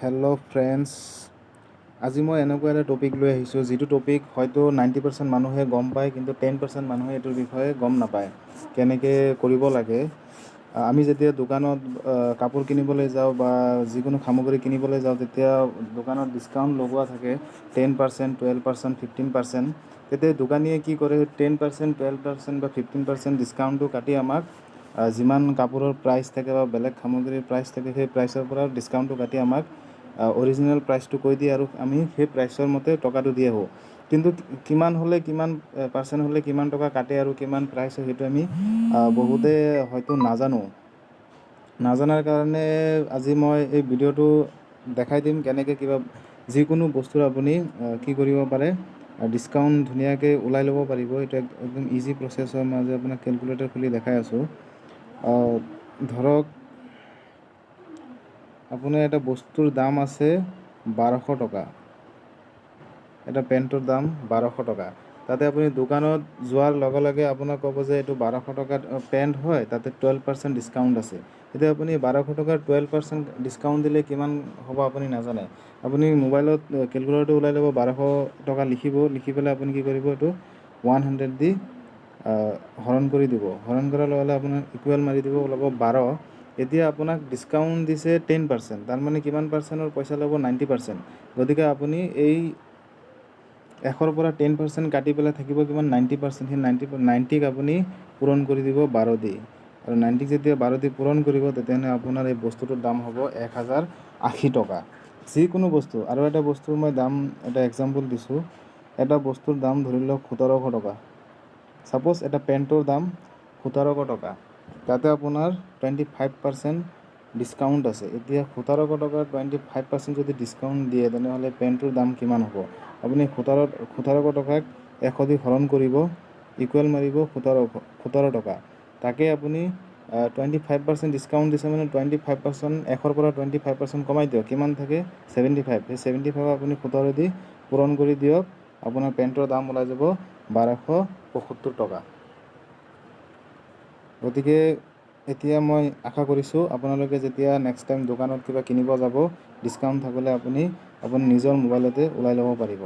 Hello' friends, আজি মই এনেকুৱা এটা টপিক লৈ আহিছোঁ যিটো টপিক হয়তো 90% মানুহে গম পায়, কিন্তু 10% মানুহে এইটোৰ বিষয়ে গম নাপায় কেনেকৈ কৰিব লাগে। আমি যেতিয়া দোকানত কাপোৰ কিনিবলৈ যাওঁ বা যিকোনো সামগ্ৰী কিনিবলৈ যাওঁ, তেতিয়া দোকানত ডিছকাউণ্ট লগোৱা থাকে 10%, 12%, 15%। তেতিয়া দোকানীয়ে কি কৰে, 10%, 12% বা 15% ডিছকাউণ্টটো কাটি আমাক যিমান কাপোৰৰ প্ৰাইচ থাকে বা বেলেগ সামগ্ৰীৰ প্ৰাইচ থাকে, সেই প্ৰাইচৰ পৰা ডিছকাউণ্টটো কাটি আমাক অৰিজিনেল প্ৰাইচটো কৈ দিয়ে আৰু আমি সেই প্ৰাইচৰ মতে টকাটো দি আহোঁ। কিন্তু কিমান হ'লে, কিমান পাৰ্চেণ্ট হ'লে কিমান টকা কাটে আৰু কিমান প্ৰাইচ হয়, সেইটো আমি বহুতে হয়তো নাজানো। নাজানাৰ কাৰণে আজি মই এই ভিডিঅ'টো দেখাই দিম কেনেকৈ কিবা যিকোনো বস্তুৰ আপুনি কি কৰিব পাৰে, ডিছকাউণ্ট ধুনীয়াকৈ ওলাই ল'ব পাৰিব। এইটো একদম ইজি প্ৰচেছ হয়। মই আজি আপোনাক কেলকুলেটৰ খুলি দেখাই আছোঁ। ধৰক আপোনাৰ এটা বস্তুৰ দাম আছে 1200 টকা, এটা পেণ্টৰ দাম 1200 টকা। তাতে আপুনি দোকানত যোৱাৰ লগে লগে আপোনাক ক'ব যে এইটো 1200 টকাত পেণ্ট হয়, তাতে 12% ডিছকাউণ্ট আছে। এতিয়া আপুনি 1200 টকাৰ 12% ডিছকাউণ্ট দিলে কিমান হ'ব আপুনি নাজানে। আপুনি মোবাইলত কেলকুলেটৰটো ওলাই ল'ব, 1200 টকা লিখিব। লিখি পেলাই আপুনি কি কৰিব, এইটো 100 দি হৰণ কৰি দিব। হৰণ কৰাৰ লগে লগে আপোনাৰ ইকুৱেল মাৰি দিব, ওলাব 12। এতিয়া আপোনাক ডিছকাউণ্ট দিছে 10%, তাৰমানে কিমান পাৰ্চেণ্টৰ পইচা ল'ব? 90%। গতিকে আপুনি এই 100ৰ পৰা 10% কাটি পেলাই থাকিব কিমান? 90%। সেই 90ক আপুনি পূৰণ কৰি দিব 12 দি। আৰু 90ক যেতিয়া 12 দি পূৰণ কৰিব, তেতিয়াহ'লে আপোনাৰ এই বস্তুটোৰ দাম হ'ব 1080 টকা, যিকোনো বস্তু। আৰু এটা বস্তুৰ মই দাম এটা এক্সাম্পল দিছোঁ। এটা বস্তুৰ দাম ধৰি লওক 1700 টকা। ছাপ'জ এটা পেণ্টৰ দাম 1700 টকা, তাতে আপোনাৰ 25% ডিছকাউণ্ট আছে। এতিয়া 1700 টকাৰ 25% যদি ডিছকাউণ্ট দিয়ে, তেনেহ'লে পেণ্টটোৰ দাম কিমান হ'ব? আপুনি 1700 টকাক 100 দি হৰণ কৰিব, ইকুৱেল মাৰিব, 17 টকা। তাকে আপুনি 25% ডিছকাউণ্ট দিছে, মানে 25%, 100ৰ পৰা 25% কমাই দিয়ক, কিমান থাকে? 75। সেই 75 আপুনি 17 দি পূৰণ কৰি দিয়ক, আপোনাৰ পেণ্টৰ দাম ওলাই যাব 1275 টকা। গতিকে এতিয়া মই আশা কৰিছোঁ, আপোনালোকে যেতিয়া নেক্সট টাইম দোকানত কিবা কিনিব যাব, ডিছকাউণ্ট থাকিলে আপুনি আপুনি নিজৰ মোবাইলতে ওলাই ল'ব পাৰিব।